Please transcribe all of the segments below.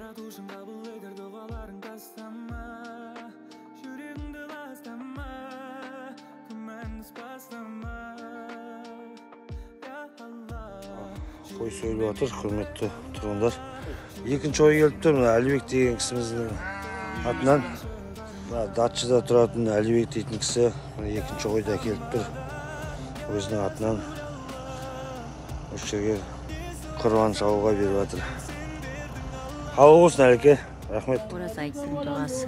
Жаратушың қабыл етер дұғаларың тастама, жүрегіңді ластама, күмәнді бастама. Я Алла. Қой сойылып жатыр, құрметті тұрғындар. Екінші ой келіп тұр, мына Әлібек деген кісіміздің атынан. Мына Датчыда тұратын Әлібек дейтін кісі мына екінші ойды әкеліп тұр. Өзінің атынан осы жерге құрбан шалуға беріп жатыр. Қабыл болсын, Әлеке, рахмет. Ораза айттың дұғасы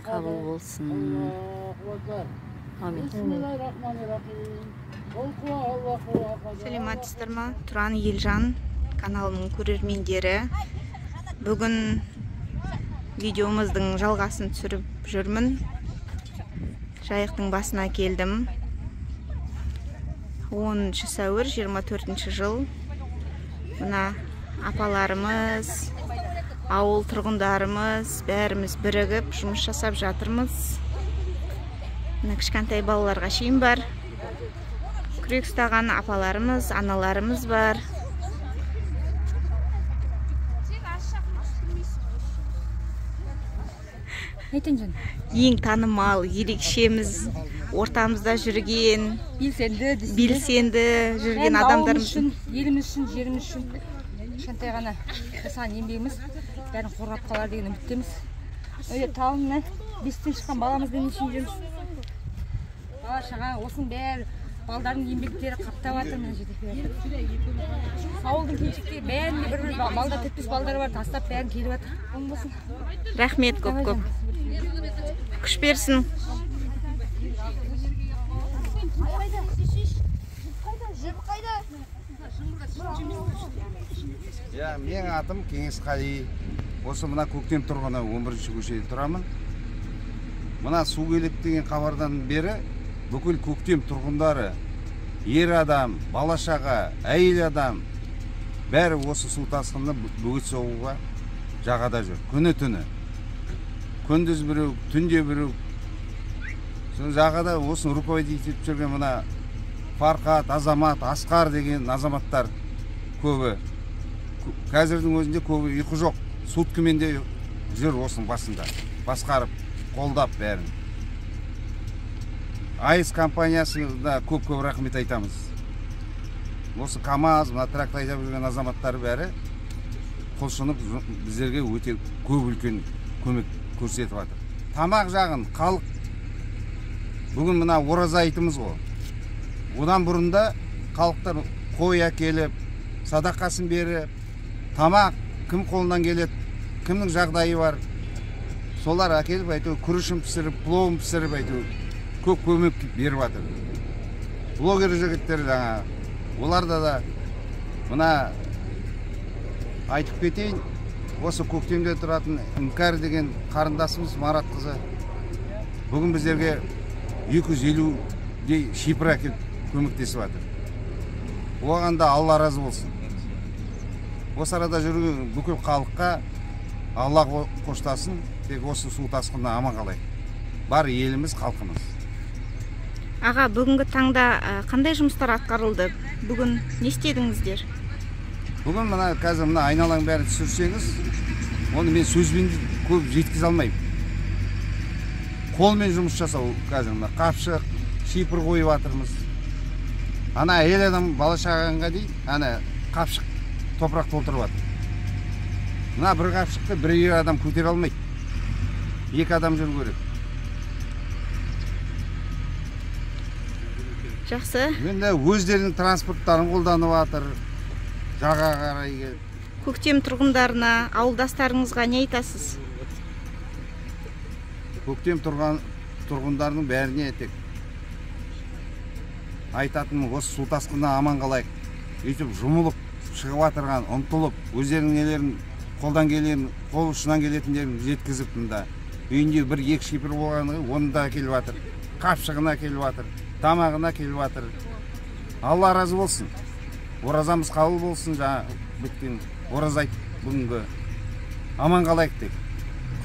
қабыл болсын. Амин. Сәлеметсіздер ме, Тұран Елжан каналының көрермендері. Бүгін видеомыздың жалғасын түсіріп жүрмін. Жайықтың басына келдім. 10 сәуір 24 жыл. Мына апаларымыз, ауыл тұрғындарымыз, бәріміз бірігіп жұмыс жасап жатырмыз. Мына кішкентай балаларға шейін бар. Күрек ұстаған апаларымыз, аналарымыз бар. Ең танымал, ерекшеміз, ортамызда жүрген, белсенді жүрген адамдарымыз. Еліміз үшін, жеріміз үшін кішкентай ғана жасаған еңбегіміз бәрін қорғап қалар деген үміттеміз. Өте талымна бестен шыққан баламызбен нешін жүрміз. Бала шаға, осының бәрі балдардың еңбектері қаптап жатыр мына жерде. Ауылдың келешектері бәрінде бір-бір балдар, төрт-бес балдар бар, тастап бәрін келіп жатыр. Оң болсын. Рахмет көп-көп. Күш берсін. Я, менің атым Кеңесқали. Осы мына Көктем тұрғыны 11-ші көшеде тұрамын. Мына су келеді деген хабардан бері бүкіл Көктем тұрғындары, ер адам, бала шаға, әйел адам, бәрі осы су тасқынына бөгет соғуға жағада жүр. Күні түні. Күндіз біреу, түнде біреу. Сол жағада осыны руководить етіп жүрген мына Фархат, Азамат, Асқар деген азаматтар көбі. Қазірдің өзінде көбі ұйқы жоқ. Суткімен де жүр осының басында. Басқарып, қолдап бәрін. АИС компаниясына көп-көп рахмет айтамыз. Осы КамАЗ, мына трактор айдап жүрген азаматтар бәрі құлшынып біздерге өте көп үлкен көмек көрсетіп жатыр. Тамақ жағын халық бүгін мына ораза айтымыз ғой. Одан бұрын да халықтар қой әкеліп, садақасын беріп, тамақ кім қолынан келеді, кімнің жағдайы бар, солар әкеліп әйтеуір күрішін пісіріп, пловын пісіріп әйтеуір көп көмек беріп жатыр. Блогер жігіттер жаңа, оларда да мына айтып кетейін, осы Көктемде тұратын Іңкәр деген қарындасымыз Марат қызы бүгін біздерге 250-дей шипр әкеліп көмектесіп жатыр. Оған да Алла разы болсын. Осы арада жүрген бүкіл халыққа Алла қоштасын, тек осы су тасқынынан аман қалайық. Бар еліміз, халқымыз. Аға, бүгінгі таңда қандай жұмыстар атқарылды? Бүгін не істедіңіздер? Бүгін мына қазір мына айналаның бәрін түсірсеңіз, оны мен сөзбен көп жеткізе алмаймын. Қолмен жұмыс жасау қазір мына қапшық, шипр қойып жатырмыз. Ана әйел адам бала шағанға дейін ана қапшық топырақ толтырып жатыр. Мына бір қапшықты бір ер адам көтере алмайды. Екі адам жүру керек. Жақсы. Енді өздерінің транспорттарын қолданып жатыр. Жағаға қарай келіп. Көктем тұрғындарына, ауылдастарыңызға не айтасыз? Көктем тұрғындарының бәріне тек айтатыным осы су тасқынынан аман қалайық. Өйтіп жұмылып шығып жатырған, ұмтылып, өздерінің нелерін қолдан келген, қол ұшынан келетіндерін жеткізіп мында. Үйінде бір-екі шипр болғаны оны да әкеліп жатыр. Қапшығына әкеліп жатыр, тамағына әкеліп жатыр. Алла разы болсын. Оразамыз қабыл болсын, жаңа біткен ораза айт бүгінгі. Аман қалайық тек.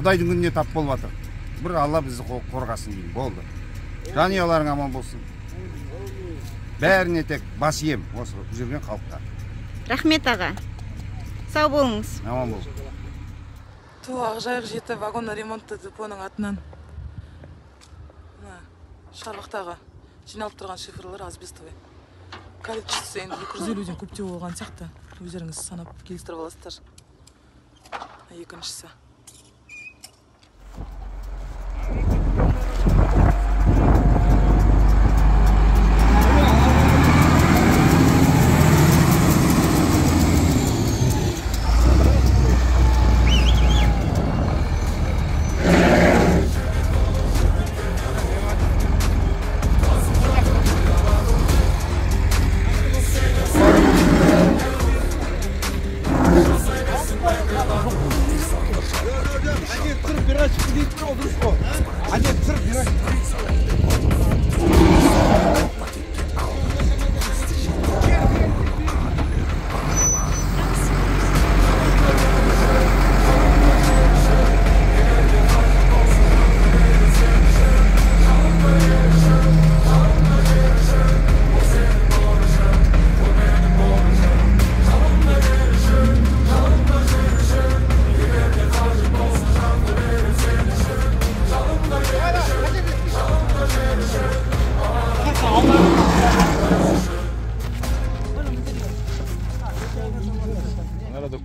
Құдайдың күніне тап болып жатыр. Бір Алла бізді қорғасын деймін, болды. Жанұяларың аман болсын. Бәріне тек бас ием осы жүрген халыққа. Рахмет аға. Сау болыңыз. Аман бол. Ту Ақжайық 7 вагон ремонтты депоның атынан. Мына шарбақтағы жиналып тұрған шифрлар асбестовый. Количествосы енді 250-ден көптеу болған сияқты. Өздеріңіз санап келістіріп аласыздар. Екіншісі.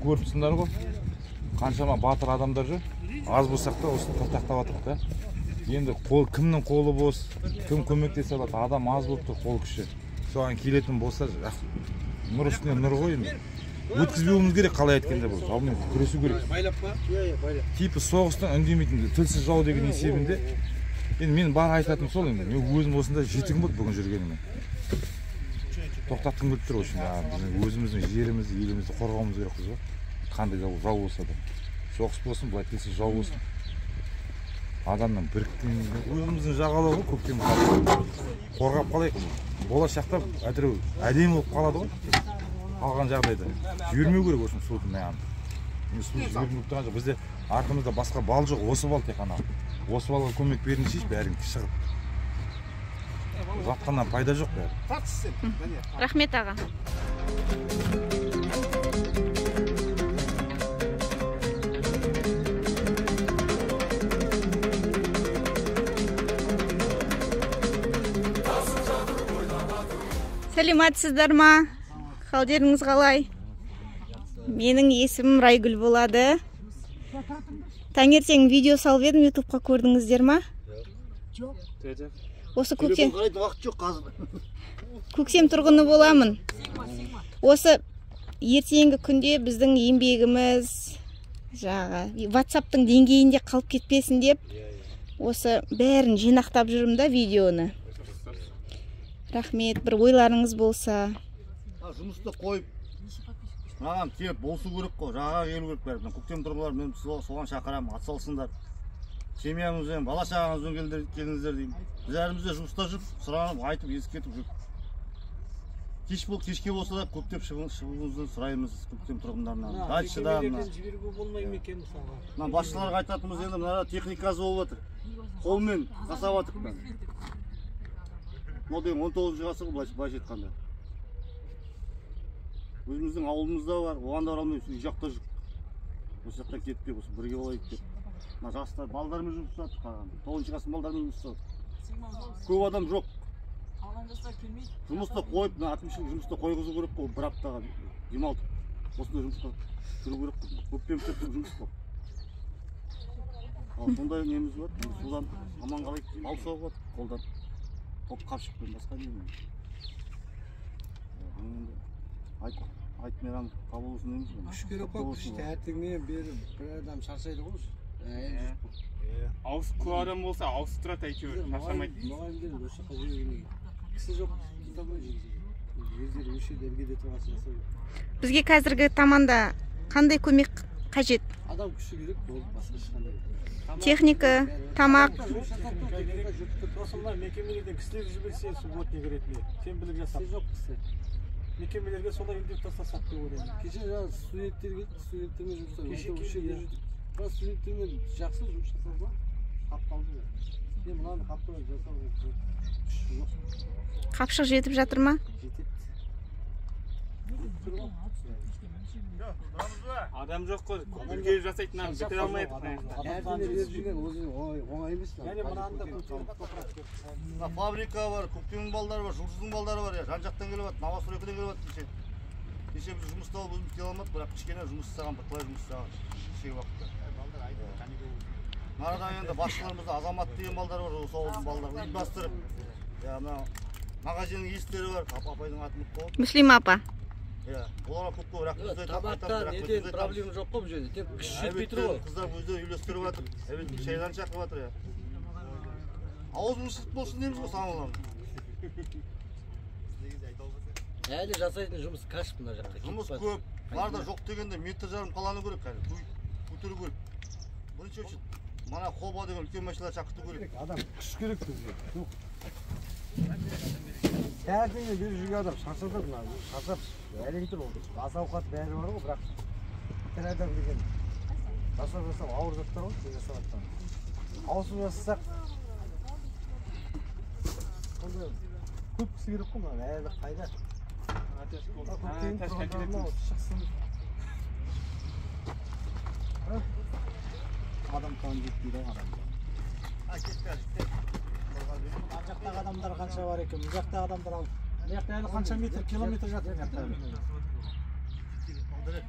Көріпсіңдер ғой, қаншама батыр адамдар жүр, аз болсақ та осыны тыртақтап жатырық та. Енді қол, кімнің қолы бос, кім көмектесе алады, адам аз болып тұр, қол күші. Соған келетін болса, нұр үстіне нұр ғой енді. Өткізбеуіміз керек, қалай айтқанда бұл, жаумен күресу керек. Типі соғыстың үндемейтін тілсіз жау деген есебінде. Енді мен бар айтатыным сол енді, мен өзім осында 7 күн болды бүгін жүргеніме. Тоқтатқым келіп тұр осы, біздің өзіміздің жерімізді, елімізді қорғауымыз керек қой. Қандай жау болса да, соғыс болсын, былай тілсіз жау болсын, адамның біріккен өзіміздің жағалау ғой, көктем қорғап қалайық. Болашақта әйтеуір әдемі болып қалады ғой. Қалған жағдайда жібермеу керек осыны суды маған. Су жібермеу тұрған жоқ. Бізде артымызда басқа бал жоқ, осы бал тек қана. Осы балға көмек беріңізші, бәрін шығып. Ұзатқаннан пайда жоқ бәрі. Рахмет аға. Сәлеметсіздер ма? Халдеріңіз қалай? Менің есімім Райгүл болады. Таңертең видео салып едім, ютубқа көрдіңіздер ма? Жоқ. Осы көктем көктем тұрғыны боламын. Осы ертеңгі күнде біздің еңбегіміз жаңағы WhatsApp'тың деңгейінде қалып кетпесін деп осы бәрін жинақтап жүрмін да видеоны. Рахмет, бір ойларыңыз болса. Жұмысты қойып, маған келіп болсу керек қой, жағаға келу керек бәрі. Көктем тұрғылар, мен соған шақырамын, атсалысыңдар. Семьямызбен, бала шағаңызбен келіңіздер деймін. Біз әріміз де жұмыста жүріп, сұранып, айтып, ескертіп жүріп. Кеш бол, кешке болса да көптеп шығуыңызды сұраймыз көктем тұрғындарынан. Дальшыдан. Мына басшыларға айтатынымыз енді мына техникасы болып жатыр. Қолмен жасап жатырмыз. Мынау деген 19-шы ғасыр ғой, былайша айтқанда. Өзіміздің ауылымызда бар, оған да бара алмаймыз, үй жақта жүр. Осы жақтан кетіп деп, осы бірге болайық деп. Мына жастар балдармен жұмыс жасап қарағанда, 9-шы ғасырдың балдармен жұмыс жасап. Көп адам жоқ. Жұмысты қойып, мына әкімшілік жұмысты қойғызу керек қой, бір аптаға демалтып. Осындай жұмысқа кіру керек қой. Көптен күтіп жұмыс қой. Ал сондай неміз бар, судан аман қалайық, мал соғып жатыр қолдан. Топ қапшықпен басқа не бар. Айт мейрам қабыл болсын дейміз ғой. Күш керек қой, күш таңертеңнен бері бір адам шаршайды ғой. Ауыз көп адам болса ауыз тұрады әйтеуір, шаршамайды. Мұғалімдер осы жаққа жібергеннен кейін кісі жоқ, кете алмай өздері осы жерде іргеде тұрған соң жасау керек. Бізге қазіргі таманда қандай көмек қажет? Адам күші керек, болды, басқа ешқандай. Техника, тамақ. Мекемелерден кісілер жіберсе субботник ретінде, сенбілік жасап. Жоқ кісі. Мекемелерге солай үндеп тастасақ деп ойлаймын. Кеше жаңа студенттер келді, студенттермен жұмыс жасап. Кеше келді. Бірақ студенттермен жақсы жұмыс жасалды. Қапталды. Мен мынаны қаптап жасау күш жоқ. Қапшық жетіп жатыр ма? Жетеді. Адам жоқ қой, бірге жасайтын адам бітіре алмайды. Оңай емес. Мына фабрика бар, Көктемнің балдары бар, Жұлдыздың балдары бар, жан-жақтан келіп жатыр, Новостройкадан келіп жатыр кеше. Кеше біз жұмыс тауып өзіміз келе алмадық, бірақ кішкене жұмыс жасаған, бірталай жұмыс жасаған кешегі уақытта. Нарадан енді басшыларымызда Азамат деген балдар бар, осы ауылдың балдары ұйымдастырып, мына магазиннің иесілері бар, апайдың атын ұмытып қалдым. Мүслима апа. Иә, оларға көп-көп рахмет айтамыз. Табақтан неден проблема жоқ қой бұл жерде, тек күш жетпей тұр ғой. Қыздар өздері үйлестіріп жатыр, әбет шайларын шақырып жатыр. Аузымыз сүт болсын дейміз ғой самалан. Әлі жасайтын жұмыс каш мына жақта. Жұмыс көп, барда жоқ дегенде метр жарым қаланы керек әлі, көтеру керек. Бірінші очередь мана Хоба деген үлкен машиналар шақырту керек. Адам күш керек бізге. Тәртіңе беріп жүрген адам шаршатады мына, шаршап әрең тұр ол. Ас ауқат бәрі бар ғой, бірақ тірі адам деген жасап жасап ауыр заттар ғой, сен жасап жатқан. Ауысып жасасақ онда көп кісі керек қой мына, әлі қайда? Көктем шықсын. Адам қан жетпейді ғой адамға. Ар жақтағы адамдар қанша бар екен, бұл жақтағы адамдар ал. Мына жақта әлі қанша метр, километр жатыр мына жақта.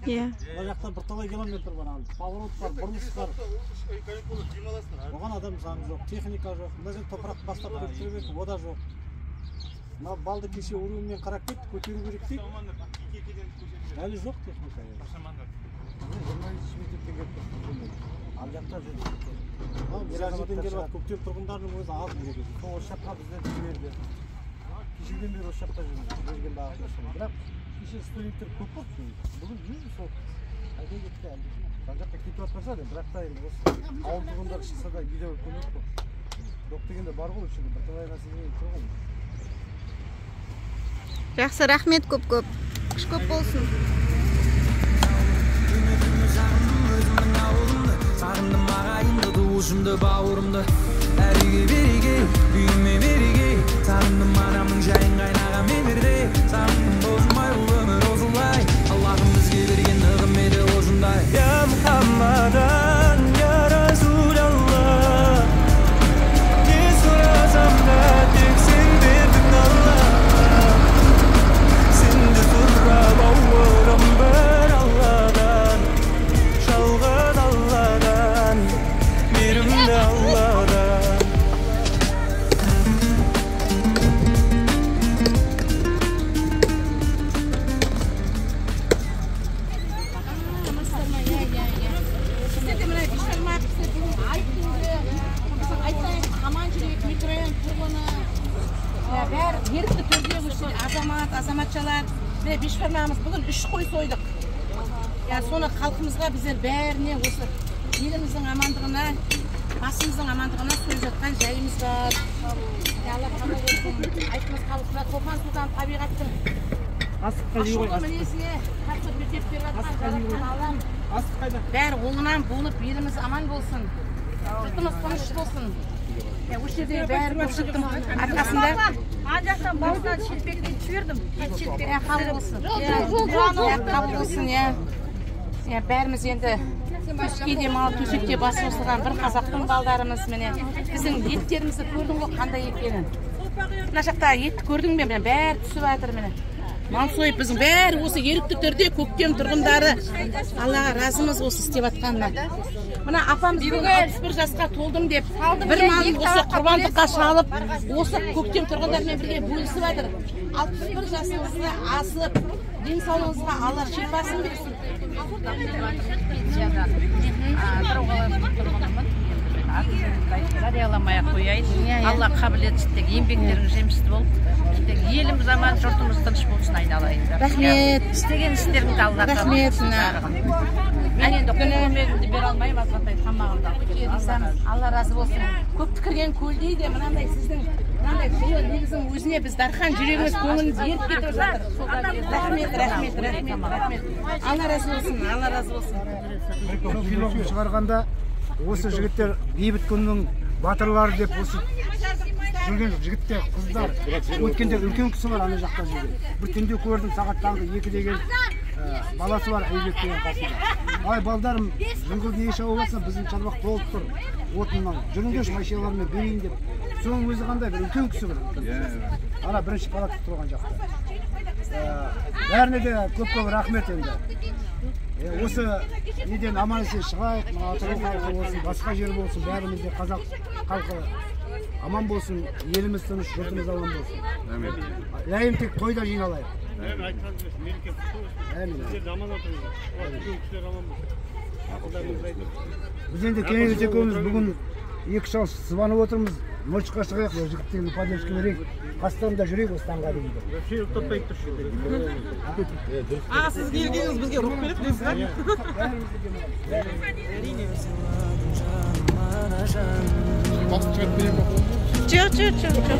Иә. Мына жақта бірталай километр бар, ал поворот бар, бұрылыс бар. Оған адам саны жоқ, техника жоқ. Мына жерде топырақ бастап көтеру керек, о да жоқ. Мына балды кеше уровеньмен қарап кетті, көтеру керек дейді. Әлі жоқ техника. 23 мектептен келіп тұр. Ар жақта жүр. Миражден келіп жатыр, көктем тұрғындарының өзі аз бұл жерде. Сол осы жаққа біздерді жіберді. Кешеден бері осы жақта жүрміз, берген бағытта. Бірақ кеше студенттер көп болды. Бүгін білмеймін, сол қайда кетті әлі. Жан жаққа кетіп жатқан шығар енді, бірақ та енді осы ауыл тұрғындары шықса да үйде көмек қой. Жоқ дегенде бар ғой осы жерде, бірталай нәрсе тұр ғой. Жақсы, рахмет көп-көп. Күш көп болсын. Сағындым ағайынды, туысымды, бауырымды. Әр үйге береке, үйіме береке. Сағындым анамның жайын қайнаған мемірде. Сағындым бозылмай бұл өмір осылай. Аллахым бізге берген нығметі осындай. Я Мұхаммадан, я Расулаллах. Не сұрасам да тек сен бердің Алла. Сенді сұрап ауырым бір Алладан. Жалғыз Алладан, мейірімді Алладан. Біздерде мына бешбармақ, біздер бүгін айттыңды, айтайын, аман жүрейік, микрорайон тұрғыны, бәрі ерікті түрде осы азамат, азаматшалар. Міне бешбармағымыз бүгін 3 қой сойдық. Соны халқымызға біздер бәріне осы еліміздің амандығына, басымыздың амандығына сойып жатқан жайымыз бар. Алла қабыл етсін. Айтымыз халқына Топан Сұлтан табиғаттың ашулы мінезіне қарсы төтеп беріп жатқан жаратқан Аллам бәрі оңынан болып еліміз аман болсын, жұртымыз тыныш болсын. Осы жерде бәрі көпшіліктің арқасында. Ана жақтан басынан шелпектен жібердім. Қабыл болсын. Қабыл болсын, иә. Бәріміз енді төске де мал, төсекте бас қосылған бір қазақтың балдарымыз міне. Біздің еттерімізді көрдің ғой қандай екенін. Мына жақта етті көрдің бе? Міне бәрі түсіп жатыр міне. Мал сойып біздің бәрі осы ерікті түрде көктем тұрғындары. Аллаға разымыз осы істеп жатқанына. Мына апамыз бүгін 61 жасқа толдым деп бір малын осы құрбандыққа шалып, осы көктем тұрғындарымен бірге бөлісіп жатыр. 61 жасыңызға асып, денсаулығыңызға Алла шипасын берсін. Жарияламай ақ қояйын. Алла қабыл етсін, тек еңбектерің жемісті болып, тек еліміз аман, жұртымыз тыныш болсын айналайындар. Рахмет. Істеген істеріңді Алла қабыл Рахмет. етсін. Мен енді көмегімді бере алмаймын, азғантай тамағымды алып келдім. Алла разы болсын. Көп түкірген көлдей де мынандай сіздің мынандай жылы негіздің өзіне біз дархан жүрегіміз, көңіліміз еріп кетіп жатыр. Рахмет, рахмет, рахмет, рахмет. Алла разы болсын, Алла разы болсын. Киноны шығарғанда осы жігіттер бейбіт күннің батырлары деп осы жүрген жоқ, жігіттер, қыздар. Өткенде үлкен кісі бар ана жақта жүрген. Бір түнде көрдім, сағат таңғы 2-де келіп, баласы бар Айбек деген қасында. Ай, балдарым, жыңғыл неге шауып жатсың, біздің шарбақ толып тұр отыннан. Жүріңдерші, машиналармен берейін деп. Соның өзі қандай бір үлкен кісі бір. Ана бірінші палатка тұрған жақта. Бәріне де көп-көп рахмет енді. Осы неден аман есен шығайық, мына Атырау халқы болсын, басқа жер болсын, бәріміз де қазақ халқы аман болсын, еліміз тыныш, жұртымыз аман болсын. Әмин. Ләйім тек тойда жиналайық. Әмин, айтқаныңыз келсін, мереке құтты болсын. Әмин. Сіздер аман отырыңыздар. Үлкен кісілер аман болсын. Ақылдарыңыз айтсын. Біз енді Кеңес екеуміз бүгін екі шал сыбанып отырмыз. Ночқа шығайық, жігіттерге поддержка берейік. Қастарында жүрейік осы таңға дейін. Вообще ұйықтатпай тұршы. Аға, сіз келгеніңіз бізге рух береді, білесіз ба? Әрине. Жоқ, жоқ, жоқ, жоқ.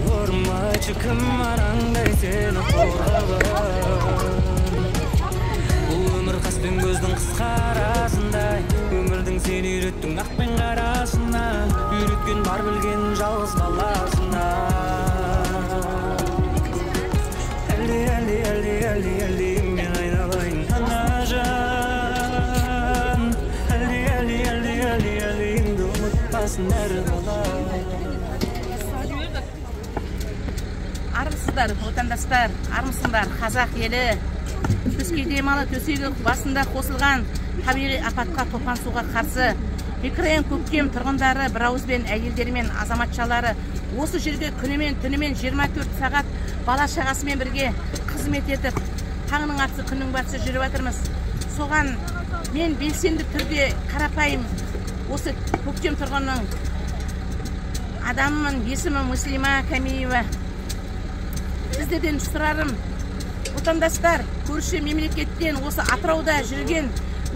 Бұл өмір қас пен көздің қысқарасындай, өмірдің сен үйреттің ақ пен қарасына, үйреткен бар білген жалғыз баласына. Әлде, әлде, әлде, әлде, әлде мен айналайын анажан. Әлде, әлде, әлде, әлде, әлде енді ұмытпасын әр бала. Армысыздар, отандастар, армысыңдар, қазақ елі. Төске демалы төсегі басында қосылған табиғи апатқа, топан суға қарсы микрорайон Көктем тұрғындары бір ауызбен әйелдерімен азаматшалары осы жерге күнімен түнімен 24 сағат бала шағасымен бірге қызмет етіп, таңның атысы күннің батысы жүріп жатырмыз. Соған мен белсенді түрде қарапайым осы Көктем тұрғынының адамымын, есімім Мүслима Кәмиева. Сіздерден сұрарым, отандастар, көрші мемлекеттен осы Атырауда жүрген,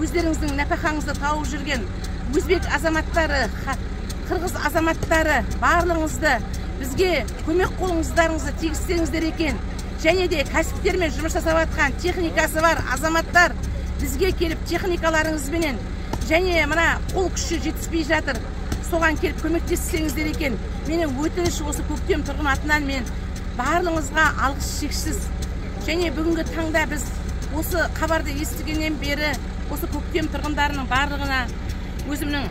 өздеріңіздің нәпақаңызды тауып жүрген өзбек азаматтары, қырғыз азаматтары, барлығыңызды бізге көмек қолыңыздарыңызды тигізсеңіздер екен. Және де кәсіптермен жұмыс жасап жатқан техникасы бар азаматтар бізге келіп техникаларыңызбенен және мына қол күші жетіспей жатыр, соған келіп көмектессеңіздер екен. Менің өтініш осы Көктем тұрғын атынан мен барлығыңызға алғыс шексіз. Және бүгінгі таңда біз осы хабарды естігеннен бері осы Көктем тұрғындарының барлығына өзімнің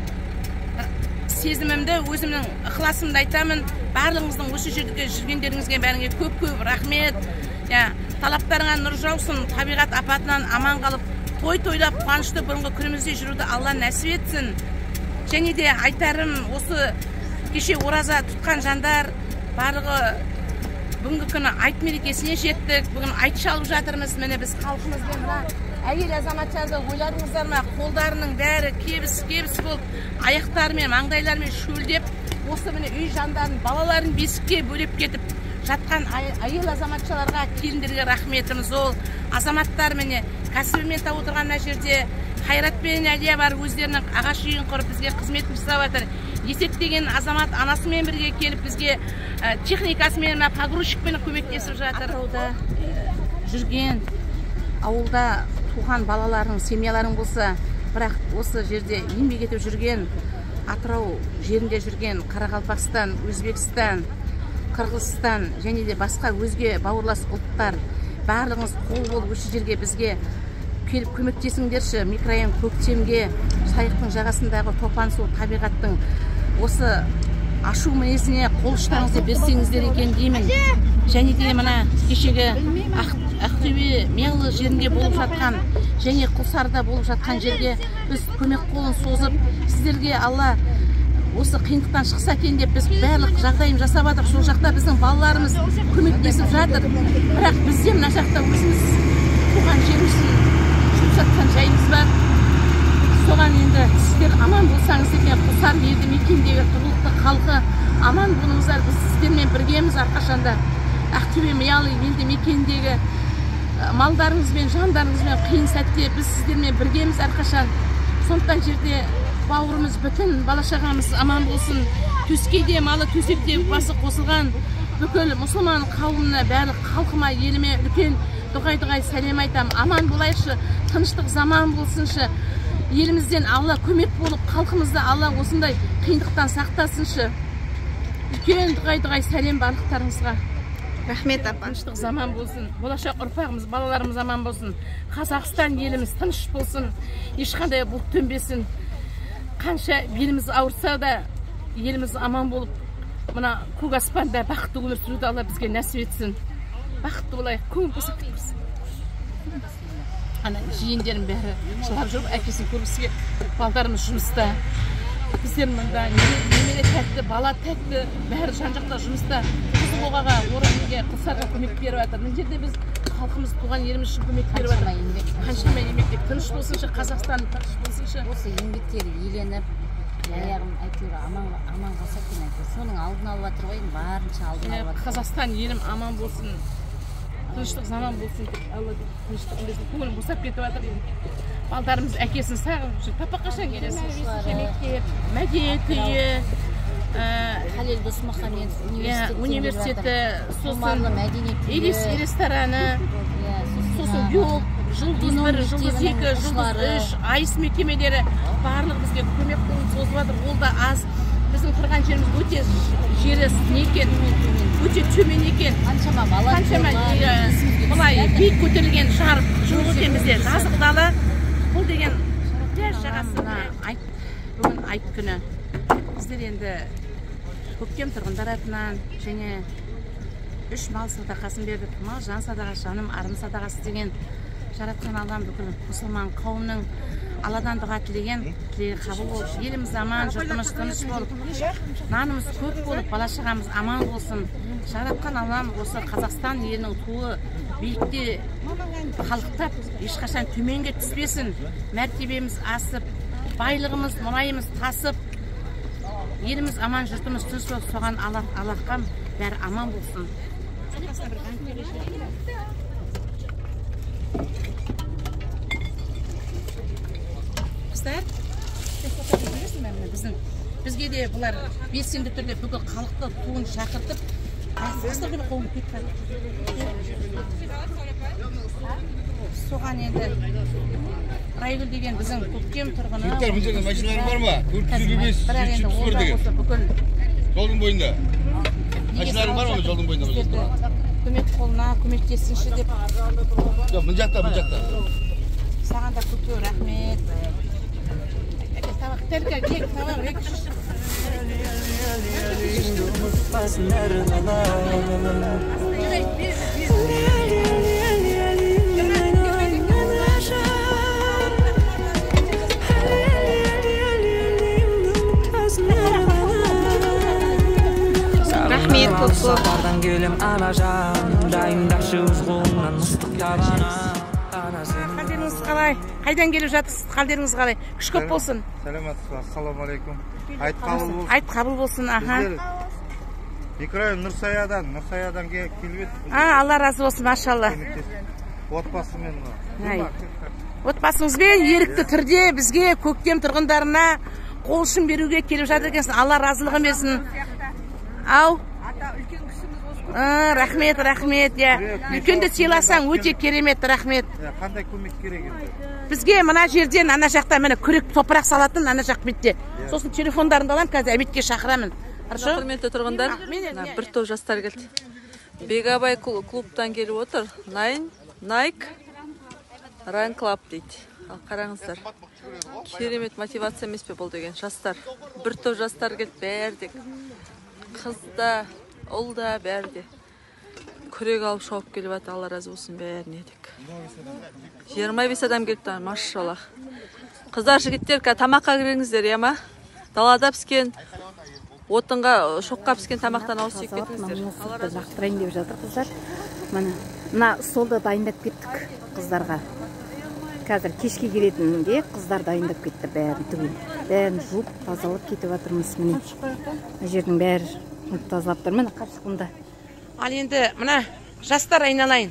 сезімімді, өзімнің ықыласымды айтамын. Барлығыңыздың осы жерде жүргендеріңізге бәріңе көп-көп рахмет. Талаптарыңа нұр жаусын, табиғат апатынан аман қалып, той тойлап қуанышты бұрынғы күнімізде жүруді Алла нәсіп етсін. Және де айтарым, осы кеше ораза тұтқан жандар барлығы бүгінгі күні айт мерекесіне жеттік, бүгін айт шалып жатырмыз. Міне біз халқымызбен мына әйел азаматтарды ойладыңыздар ма, қолдарының бәрі кебіс-кебіс болып, аяқтарымен, маңдайларымен шөлдеп, осы міне үй жандарын, балаларын бесікке бөлеп кетіп жатқан әйел азаматшаларға, келіндерге рахметіміз ол. Азаматтар міне кәсібімен тауып отырған мына жерде Қайрат пен Әлия бар, өздерінің ағаш үйін құрып бізге қызмет жасап жатыр. Есет деген азамат анасымен бірге келіп бізге техникасымен, мына погрузчикпен көмектесіп жатыр. Атырауда жүрген, ауылда туған балаларың, семьяларың болса, бірақ осы жерде еңбек етіп жүрген, Атырау жерінде жүрген Қарақалпақстан, Өзбекстан, Қырғызстан және де басқа өзге бауырлас ұлттар, барлығыңыз қол болып осы жерге бізге келіп көмектесіңдерші. Микрорайон Көктемге, Жайықтың жағасындағы топан су табиғаттың осы ашу мінезіне қол ұштарыңызды берсеңіздер екен деймін. Және де мына кешегі Ақтөбе Меңлі жерінде болып жатқан және Құлсарыда болып жатқан жерге біз көмек қолын созып, сіздерге Алла осы қиындықтан шықса екен деп біз барлық жағдайын жасап жатырмыз. Сол жақта біздің балаларымыз көмектесіп жатыр. Бірақ бізде мына жақта өзіміз туған жеріміз жүріп жатқан жайымыз бар. Соған енді сіздер аман болсаңыз екен, Құлсары елді мекендегі тұрғылықты халқы аман болыңыздар. Біз сіздермен біргеміз әрқашанда. Ақтөбе Миялы елді мекеніндегі малдарыңызбен, жандарыңызбен қиын сәтте біз сіздермен біргеміз әрқашан. Сондықтан жерде бауырымыз бүтін, бала шағамыз аман болсын. Төскейде малы төсекте басы қосылған бүкіл мұсылман қауымына, барлық халқыма, еліме үлкен дұғай-дұғай сәлем айтам. Аман болайықшы, тыныштық заман болсыншы. Елімізден Алла көмек болып, халқымызды Алла осындай қиындықтан сақтасыншы. Үлкен дұғай сәлем барлықтарыңызға. Рахмет, апа. Тыныштық заман болсын, болашақ ұрпағымыз, балаларымыз аман болсын, Қазақстан еліміз тыныш болсын, ешқандай бұлт төнбесін. Қанша беліміз ауырса да еліміз аман болып, мына көк аспанда бақытты өмір сүруді Алла бізге нәсіп етсін. Бақытты болайық, көңіл босап кетпесін. Ана жиендерім бәрі жылап жүріп әкесін көргісі келіп, балдарымыз жұмыста. Біздер мында немере тәтті, бала тәтті, бәрі жан-жақта жұмыста. Қызылқоғаға, Оралға, Құлсарға көмек беріп жатыр. Мына жерде біз халқымыз, туған еліміз үшін көмек беріп жатыр. Қаншама еңбектер, тыныш болсыншы, Қазақстан тыныш болсыншы. Осы еңбектері еленіп, аяғым әйтеуір аман қалса екен әйтеуір. Соның алдын алып жатыр ғой, барынша алдын алып жатыр. Қазақстан елім аман болсын, тыныштық заман болсын деп, Алла тыныштық берсін. Көңілім босап кетіп жатыр. Балдарымыз әкесін сағынып жүр. Папа қашан келесің? Мектеп, мәдениет үйі, Халел Досмұхамедов университеті, сосын мәдениет үйі, Елис рестораны, сосын Йол, Жұлдыз 1, Жұлдыз 2, Жұлдыз 3, АИС мекемелері барлығы бізге көмек қолын созып жатыр. Ол да аз. Біздің тұрған жеріміз өте жері не екен, өте төмен екен. Қаншама бала, былай биік көтерілген жар жоқ екен бізде. Жазық дала. Бұл деген пляж жағасы. Айт, бүгін айт күні. Біздер енді көктем тұрғындар атынан және 3 мал садақасын бердік. Мал жан садақасы, жаным арым садақасы деген жаратқан Аллам бүкіл мұсылман қауымның Алладан дұға тілеген тілегі қабыл болып, еліміз аман, жұртымыз тыныш болып, нанымыз көп болып, бала шағамыз аман болсын. Жаратқан Аллам осы Қазақстан елінің туы биікте қалықтап, ешқашан төменге түспесін. Мәртебеміз асып, байлығымыз, мұнайымыз тасып, еліміз аман, жұртымыз тыныш болып, соған Аллахқа бәрі аман болсын. Қыздар, бізге де бұлар белсенді түрде бүкіл халықты туын шақыртып, соған енді Райгүл деген біздің көктем тұрғыны. Жігіттер, бұл жерде машиналар бар ма? 455, Бірақ енді ол 371 да деген. осы бүкіл Жолдың бойында. Машиналар бар ма жолдың бойында? Көмек қолына көмектессінші деп. Жоқ, мына жақта, мына жақта. Саған да көп көп рахмет. Әке, табақ, тәлкі, екі табақ, екі үш. Рахмет көп көп. Сапардан келем анажан, дайындашы өз қолыңнан ыстық табана. Қалдеріңіз қалай? Қайдан келіп жатырсыз? Қалдеріңіз қалай? Күш көп болсын. Сәлеметсіз бе? Ассалаумағалейкум. Айт қабыл болсын. Айт қабыл болсын, аха. Микрорайон Нұрсаядан келіп едік. Алла разы болсын, машалла. Отбасымен. Отбасыңызбен ерікті түрде бізге көктем тұрғындарына қол ұшын беруге келіп жатыр екенсің. Алла разылығын берсін. Ау. Рахмет, рахмет. Үлкенді сыйласаң өте керемет, рахмет. Қандай көмек керек енді? Бізге мына жерден, ана жақта міне күрек топырақ салатын ана жақ бетте. Сосын телефондарымды аламын, қазір обедке шақырамын. Хорошо? Құрметті тұрғындар, бір топ жастар келді. Бегабай клубтан келіп отыр. Nike Run Club дейді. Ал қараңыздар. Керемет мотивация емес пе бұл деген жастар. Бір топ жастар келді, бәрі де. Қыз да, ұл да, бәрі де. Күрек алып шауып келіп жатыр. Алла разы болсын бәріне дек. 25 адам келіпті, машаллах. Қыздар, жігіттер, тамаққа кіріңіздер, иә ма? Далада піскен, отынға, шоққа піскен тамақтан ауыз тиіп кетіңіздер. Алла разы болсын. Лақтырайын деп жатыр қыздар. Міне, мына столды дайындап кеттік қыздарға. Қазір кешке келетінінде қыздар дайындап кетті бәрін түгел. Бәрін жуып, тазалап кетіп жатырмыз міне. Мына жердің бәрі жуып тазалап тұр. Міне қапшығында. Ал енді мына жастар айналайын.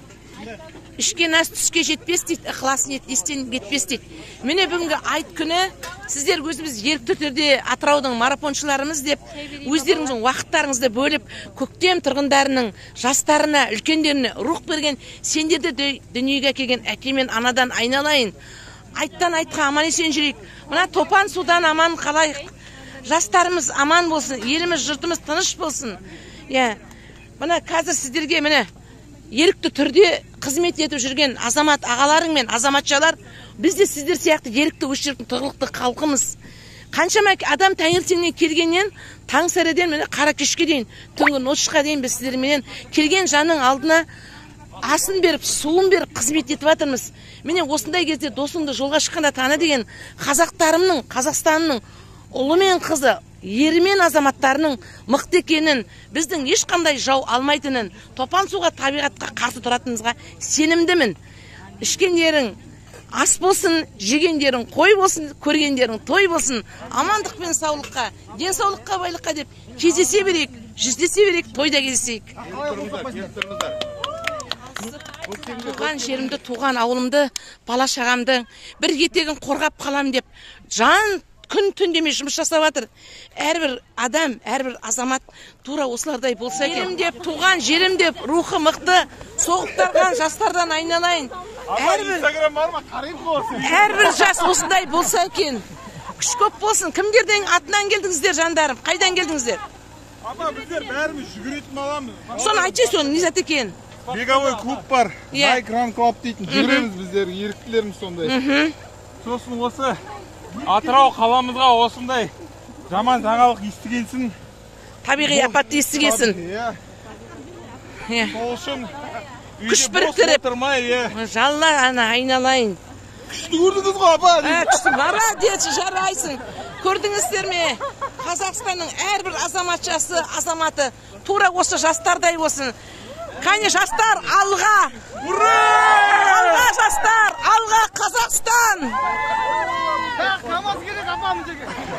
Ішкен ас түске жетпес дейді, ықылас ниет естен кетпес дейді. Міне бүгінгі айт күні сіздер өзіміз ерікті түрде Атыраудың марафоншыларымыз деп өздеріңіздің уақыттарыңызды бөліп көктем тұрғындарының жастарына, үлкендеріне рух берген сендерді дүниеге әкелген әке мен анадан айналайын. Айттан айтқа аман есен жүрейік. Мына топан судан аман қалайық. Жастарымыз аман болсын, еліміз, жұртымыз тыныш болсын. Иә, мына қазір сіздерге міне ерікті түрде қызмет етіп жүрген азамат ағаларың мен азаматшалар, біз де сіздер сияқты ерікті осы жердің тұрғылықты халқымыз. Қаншама адам таңертеңнен келгеннен, таң сәреден міне қара кешке дейін, түнгі ночқа дейін біз сіздерменен келген жанның алдына асын беріп, суын беріп қызмет етіп жатырмыз. Міне осындай кезде досыңды жолға шыққанда таны деген қазақтарымның, Қазақстанның ұлы мен қызы, ері мен азаматтарының мықты екенін, біздің ешқандай жау алмайтынын, топан суға, табиғатқа қарсы тұратынымызға сенімдімін. Ішкендерің ас болсын, жегендерің қой болсын, көргендерің той болсын, амандық пен саулыққа, денсаулыққа, байлыққа деп кездесе берейік, жүздесе берейік, тойда кездесейік. Туған жерімді, туған ауылымды, бала шағамды бір етегін қорғап қалам деп жан күн түн демей жұмыс жасап жатыр. Әрбір адам, әрбір азамат тура осылардай болса екен. Жерім деп, туған жерім деп, рухы мықты, соғып тарған жастардан айналайын. Әрбір жас осындай болса екен. Күш көп болсын. Кімдердің атынан келдіңіздер, жандарым? Қайдан келдіңіздер? Апа, біздер бәріміз жүгіретін баламыз. Соны айтшы, соны не зат екен? Беговой клуб бар, Nike Run Club дейтін, жүгіреміз біздер, еріктілеріміз сондай. Сосын осы Атырау қаламызға осындай жаман жаңалық естігенсін. Табиғи апатты естігенсін. Сол үшін күш біріктіріп, жалла ана айналайын. Күшті көрдіңіз ғой, апа. Күшті, молодец, жарайсың. Көрдіңіздер ме? Қазақстанның әрбір азаматшасы, азаматы тура осы жастардай болсын. Қане жастар, алға! Ура! Алға жастар, алға Қазақстан!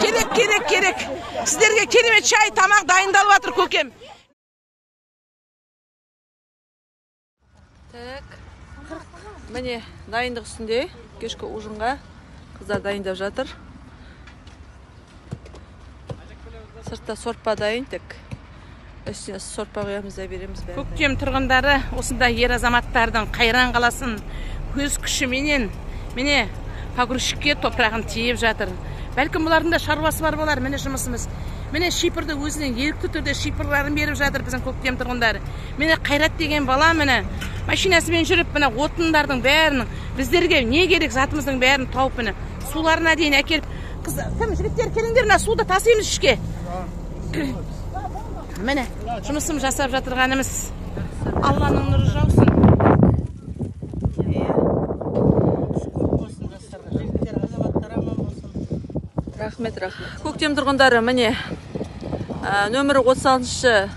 Керек, керек, керек. Сіздерге керемет шай, тамақ дайындалып жатыр, көкем. Так. Міне дайындық үстінде, кешкі ужинға қыздар дайындап жатыр. Сыртта сорпа дайын, тек үстіне сорпа құямыз да береміз бәрін. Көктем тұрғындары осындай ер азаматтардың қайран қаласын өз күшіменен міне погрузчикке топырағын тиеп жатыр. Бәлкім бұлардың да шаруасы бар болар, міне жұмысымыз. Міне шипырды өзінің ерікті түрде шипырларын беріп жатыр біздің көктем тұрғындары. Міне Қайрат деген бала міне машинасымен жүріп міне отындардың бәрін, біздерге не керек затымыздың бәрін тауып міне суларына дейін әкеліп. Қыз, кім жігіттер келіңдер, мына суды тасимыз ішке. Міне жұмысым жасап жатырғанымыз. Алланың нұры жаусын. Рахмет, рахмет. Көктем тұрғындары міне нөмірі 36-шы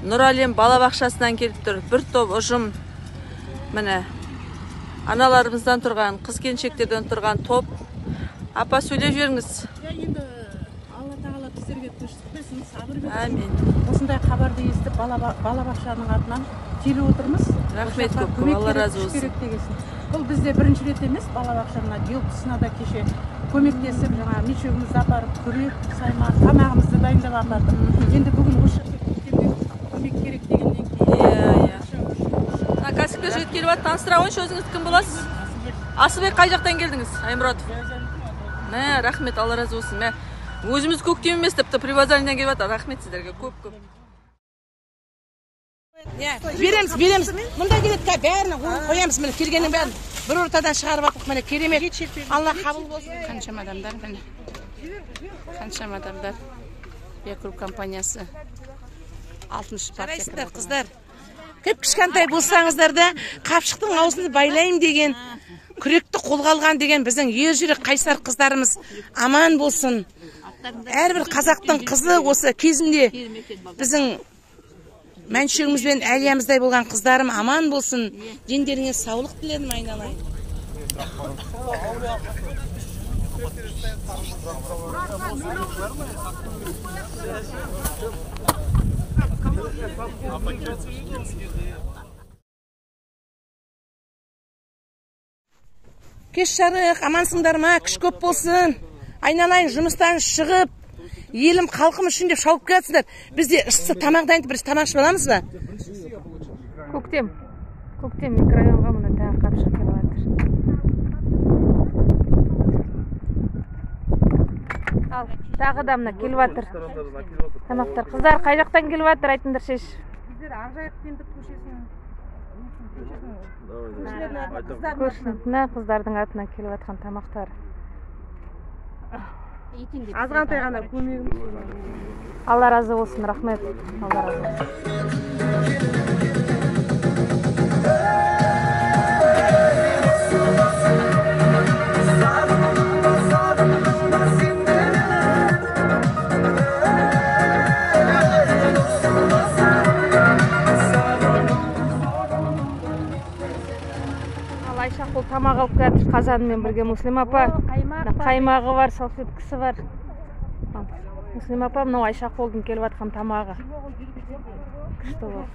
Нұрәлем балабақшасынан келіп тұр. Бір топ ұжым міне аналарымыздан тұрған, қыз келіншектерден тұрған топ. Апа, сөйлеп жіберіңіз. Енді Алла тағала біздерге тыныштық берсін, сабыр берсін. Әмин. Осындай хабарды естіп балабақшаның атынан келіп отырмыз. Рахмет көп, Алла разы болсын. Бұл бізде бірінші рет емес, балабақшаның биылғысына да кеше көмектесіп, жаңа мешогімізді апарып, күрек, сайман, тамағымызды дайындап апардық. Енді бүгін осы жерге көктемде көмек керек дегеннен кейін. Иә, иә. Мына кәсіпкер жігіт келіп жатыр, таныстыра қойыңызшы, өзіңіз кім боласыз? Асылбек, қай жақтан келдіңіз? Аймұратов. Мә, рахмет, Алла разы болсын. Мә, өзіміз көктем емес, тіпті Привокзальныйдан келіп жатыр. Рахмет сіздерге көп-көп. Береміз, береміз. Мұнда келеді, бәрін қоямыз, міне келгеннің бәрін бір ортадан шығарып алдық, міне керемет. Алла қабыл болсын. Қаншама адамдар, міне. Қаншама адамдар. Якруп компаниясы. 6-шы партия. Жарайсыңдар, қыздар. Кіп кішкентай болсаңыздар да, қапшықтың аузын байлайым деген, күректі қолға алған деген біздің ер жүрек қайсар қыздарымыз аман болсын. Әрбір қазақтың қызы осы кезінде біздің мәншүгіміз бен әлиямыздай болған қыздарым аман болсын. Дендеріңе саулық тіледім, айналайын. Кеш жарық, амансыңдар ма? Күш көп болсын. Айналайын, жұмыстан шығып, елім, халқым үшін деп шауып келатсыңдар. Бізде ыссы тамақ дайындап, бірінші тамақ ішіп аламыз ба? Көктем. Көктем микрорайонға мына тағы қапшық келіп жатыр. Ал, тағы да мына келіп жатыр. Тамақтар. Қыздар қай жақтан келіп жатыр, айтыңдаршы. Біздер Ақжайық Теңдік көшесінің көршінің қыздардың атынан келіп жатқан тамақтар. Азғантай ғана көмегіміз. Алла разы болсын, рахмет. Алла разы болсын. Айшақұл тамақ алып келатыр қазанымен бірге. Муслим апа, қаймағы бар, салфеткасы бар. Муслим апа, мынау Айшақұлдың келіп жатқан тамағы. Күшті ғой.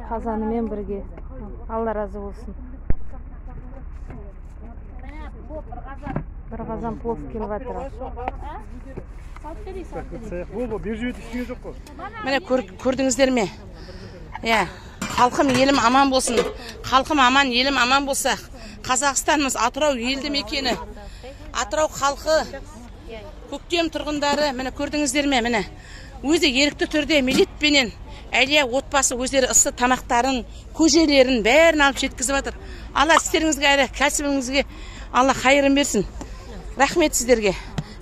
Қазанымен бірге. Алла разы болсын. Бір қазан плов келіп жатыр. Міне көрдіңіздер ме? Иә. Халқым, елім аман болсын. Халқым аман, елім аман болса. Қазақстанымыз Атырау елді мекені. Атырау халқы, көктем тұрғындары, міне көрдіңіздер ме, міне. Өзі ерікті түрде милетпенен Әлия отбасы өздері ыссы тамақтарын, көжелерін бәрін алып жеткізіп жатыр. Алла істеріңізге, әрі кәсібіңізге Алла хайырын берсін. Рахмет сіздерге.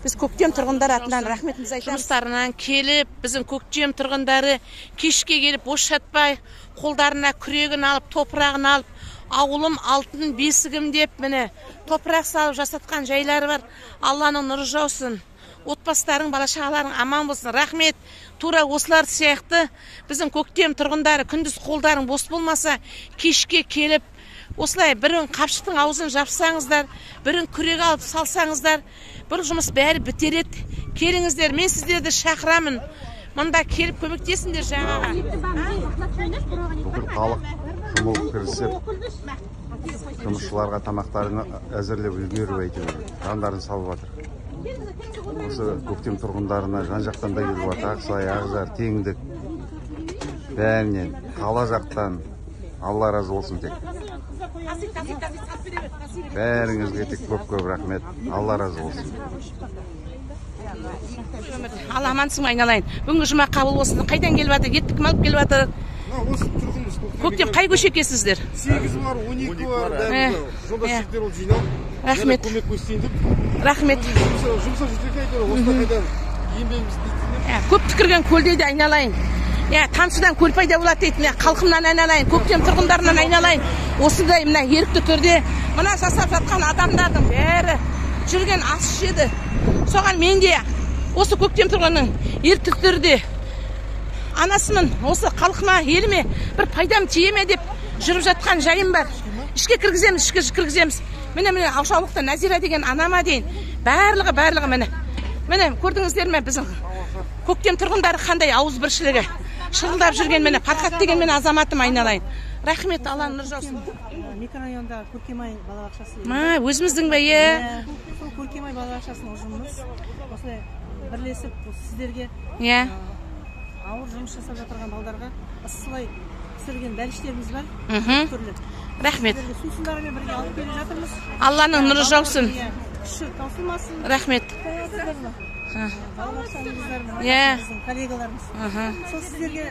Біз көктем тұрғындары атынан рахметімізді айтамыз. Жұмыстарынан келіп, біздің көктем тұрғындары кешке келіп бос жатпай, қолдарына күрегін алып, топырағын алып, ауылым алтын бесігім деп міне топырақ салып жасатқан жайлары бар. Алланың нұры жаусын. Отбасыларың, бала шағаларың аман болсын. Рахмет. Тура осылар сияқты біздің көктем тұрғындары күндіз қолдарың бос болмаса, кешке келіп осылай бірін қапшықтың аузын жапсаңыздар, бірін күрек алып салсаңыздар, бір жұмыс бәрі бітер еді. Келіңіздер, мен сіздерді шақырамын. Мында келіп көмектесіңдер жаңаға. Бүкіл халық жұмылып кірісіп, жұмысшыларға тамақтарын әзірлеп үлгеріп әйтеуір жандарын салып жатыр. Осы көктем тұрғындарына жан-жақтан да келіп жатыр. Ақсай, Ақжар, Теңдік, бәрінен, қала жақтан. Алла разы болсын тек. Бәріңізге тек көп-көп рахмет. Алла разы болсын. Алла амансың айналайын. Бүгінгі жұма қабыл болсын. Қайдан келіп жатыр? Етті кім алып келіп жатыр? Көктем қай көше екенсіздер? 8 бар, 12 бар, бәрі. Жолдас жігіттер ол жиналып. Рахмет. Көмек көрсетейін деп. Рахмет. Жұмсақ жігіттерге әйтеуір осында қайдан еңбегімізді дейтін. Көп түкірген көлде де айналайын. Я, тамшыдан көл пайда болады дейді. Мына халқымнан айналайын, көктем тұрғындарынан айналайын. Осындай мына ерікті түрде мына жасап жатқан адамдардың бәрі жүрген ас ішеді. Соған мен де осы көктем тұрғынның ерікті түрде анасымын, осы халқыма, еліме бір пайдам тие ме деп жүріп жатқан жайым бар. Ішке кіргіземіз, ішке кіргіземіз. Міне, міне Аушаулықта Назира деген анама дейін. Барлығы, барлығы міне. Міне көрдіңіздер ме біздің көктем тұрғындары қандай ауызбіршілігі. Шырылдап жүрген міне Пархат деген мен азаматым айналайын. Рахмет, Алланың нұры жаусын. Микрорайонда Көркемай балабақшасы. Ма, өзіміздің бе, е? Сол Көркемай балабақшасының ұжымымыз осылай бірлесіп сіздерге Иә. ауыр жұмыс жасап жатырған балдарға ысылай пісірген бәліштеріміз бар. Түрлі. Рахмет. Сусындарымен бірге алып келе жатырмыз. Алланың нұры жаусын. Күші таусылмасын. Рахмет. Иә. Коллегаларымыз. Сол сіздерге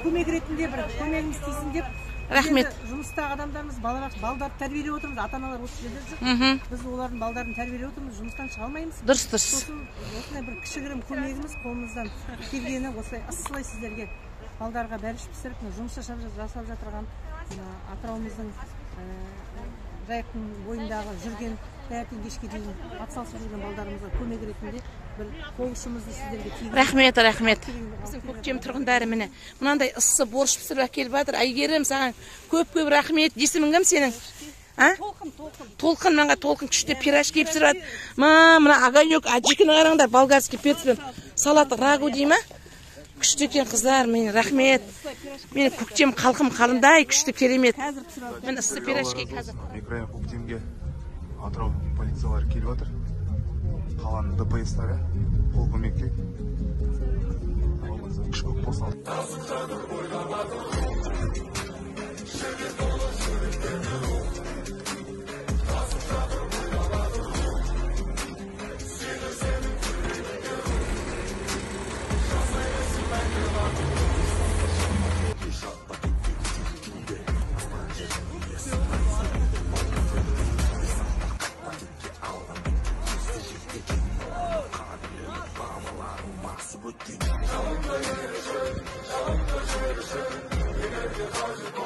көмек ретінде бір көмегіміз тисін деп. Рахмет. Жұмыстағы адамдарымыз балдарды тәрбиелеп отырмыз, ата-аналар осы жерде жүр. Біз олардың балдарын тәрбиелеп отырмыз, жұмыстан шыға алмаймыз. Дұрыс, дұрыс. Сосын осындай бір кішігірім көмегіміз қолымыздан келгені осылай ысылай сіздерге балдарға бәліш пісіріп, жұмыс жасап жатырған Атырауымыздың Жайықтың бойындағы жүрген таңертең кешке дейін атсалысып жүрген балдарымызға көмек ретінде бір қол ұшымызды сіздерге тигізіп. Рахмет, рахмет. Біздің көктем тұрғындары міне мынандай ыссы борщ пісіріп әкеліп жатыр. Әйгерім, саған көп-көп рахмет. Есімің кім сенің? А? Толқын, Толқын. Толқын, мынға Толқын күшті пирожки пісіріп жатыр. Ма, мына огонек аджикіні қараңдар, болгарский перцпен салат рагу дей ма? Күшті екен қыздар, мен рахмет. Мен көктем халқым қалындай күшті керемет. Мен ыссы пирожки қазір. Микрорайон көктемге Атырау полициялары келіп жатыр. Қаланың ДПС-тары қол көмекке. Күш көп болса. Только